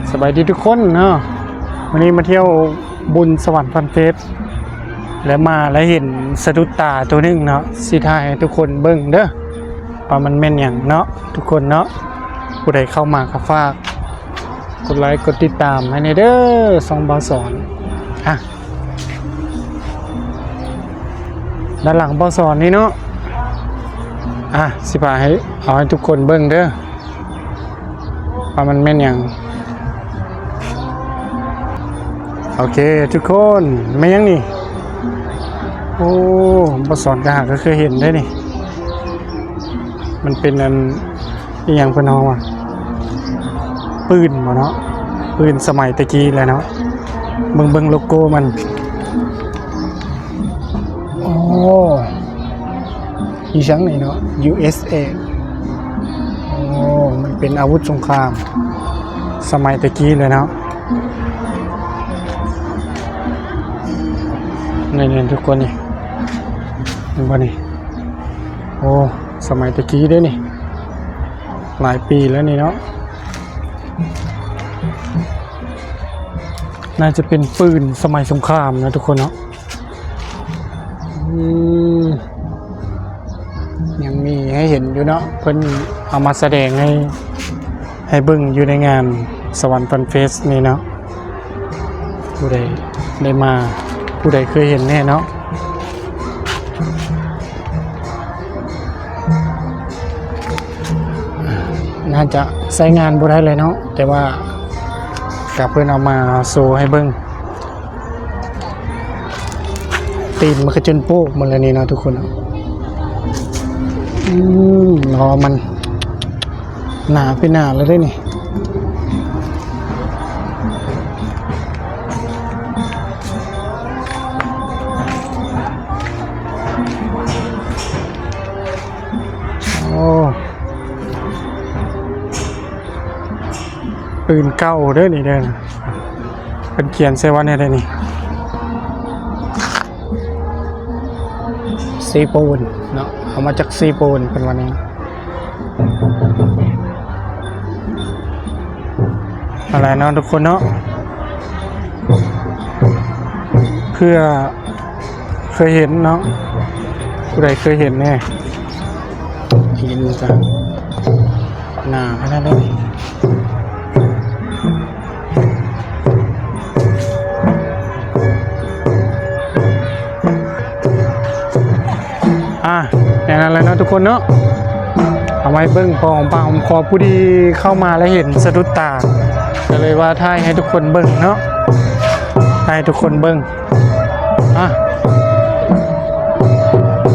ສະບາຍດີທຸກຄົນເນາະ, ມື້ນີ້ມາທ່ຽວບຸນສະຫວັນຟັນເຟສ ແລະ ມາແລ້ວເຫັນສະດຸດຕາໂຕໜຶ່ງເນາະ, ຊິຖ່າຍໃຫ້ທຸກຄົນເບິ່ງເດີ ວ່າມັນແມ່ນຫຍັງເນາະ ທຸກຄົນເນາະ. ຜູ້ໃດເຂົ້າມາກໍຝາກກົດໄລກົດຕິດຕາມໃຫ້ແດ່ເດີ ຊ່ອງບ່າວສອນ. ອ່ະ ດ້ານຫຼັງບ່າວສອນນີ້ເນາະ, ອ່ະ ຊິພາໃຫ້ ເອົາໃຫ້ທຸກຄົນເບິ່ງເດີ ວ່າມັນແມ່ນຫຍັງ. ໂອເຄທຸກຄົນ, ແມ່ນຫຍັງນີ້? ໂອ້ ບ່າວສອນກໍຫາກໍເຄີຍເຫັນເດ້ນີ້. ມັນເປັນອັນ ອີຫຍັງເພິ່ນຮ້ອງວ່າ ປືນບໍ່ເນາະ, ປືນສະໄໝແຕ່ກີ້ແຫຼະເນາະ. ເບິ່ງ ເບິ່ງໂລໂກ້ມັນ. ໂອ້ ອີຫຍັງນີ້ເນາະ ຢູເອສເອ. ໂອ້ ມັນເປັນອາວຸດສົງຄາມສະໄໝແຕ່ກີ້ເລີຍເນາະ. ນີ້ໆ ທຸກຄົນ ນີ້ເຫັນບໍ່ນີ້? ໂອ້ ສະໄໝແຕ່ກີ້ເດ້ນີ້, ຫຼາຍປີແລ້ວນີ້ເນາະ. ໜ້າຈະເປັນປືນສະໄໝສົງຄາມນະທຸກຄົນເນາະ. ອືມ ຍັງມີໃຫ້ເຫັນຢູ່ເນາະ, ເພິ່ນເອົາມາສະແດງໃຫ້ ໃຫ້ເບິ່ງຢູ່ໃນງານສະຫວັນຟັນເຟສນີ້ເນາະ. ຜູ້ໃດໄດ້ມາ ຜູ້ໃດເຄີຍເຫັນແນ່ເນາະ? ໜ້າຈະໃຊ້ງານບໍ່ໄດ້ແລ້ວເນາະ, ແຕ່ວ່າກະເພິ່ນເອົາມາໂຊໃຫ້ເບິ່ງ. ຕີນມັນກະຈົນໂປກໝົດແລ້ວນີ້ເນາະທຸກຄົນ. ອືມ ເພາະວ່າມັນໜາເປັນໜາແລ້ວເດ້ນີ້. ໂອ້ ປືນເກົ່າເດີນີ້ເດີ, ເພິ່ນຂຽນໃສ່ວ່າແນວໃດນີ້? ເຊໂປນເນາະ, ເອົາມາຈາກເຊໂປນ ເພິ່ນວ່າແນວ ຫັ້ນແຫຼະເນາະທຸກຄົນເນາະ. ເພື່ອ ເຄີຍເຫັນເນາະ, ຜູ້ໃດເຄີຍເຫັນແນ່? ຫີນມັນກະໜາຂະໜາດໃດ. ອ່າ ແນວນັ້ນແຫຼະເນາະທຸກຄົນເນາະ, ເອົາມາໃຫ້ເບິ່ງພໍຫອມປາກຫອມຄໍ. ພໍດີເຂົ້າມາແລ້ວເຫັນສະດຸດຕາ ກໍເລີຍວ່າຖ່າຍໃຫ້ທຸກຄົນເບິ່ງເນາະ, ໃຫ້ທຸກຄົນເບິ່ງ. ອ່ະ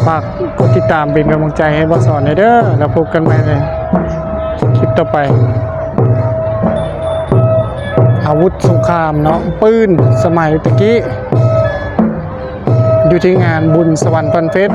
ຝາກກົດຕິດຕາມເປັນກຳລັງໃຈໃຫ້ບ່າວສອນແດ່ເດີ, ແລ້ວພົບກັນໃໝ່ໃນຄລິບຕໍ່ໄປ. ອາວຸດສົງຄາມເນາະ, ປືນສະໄໝຕະກີ້ ຢູ່ທີ່ງານບຸນສະຫວັນຟັນເຟສ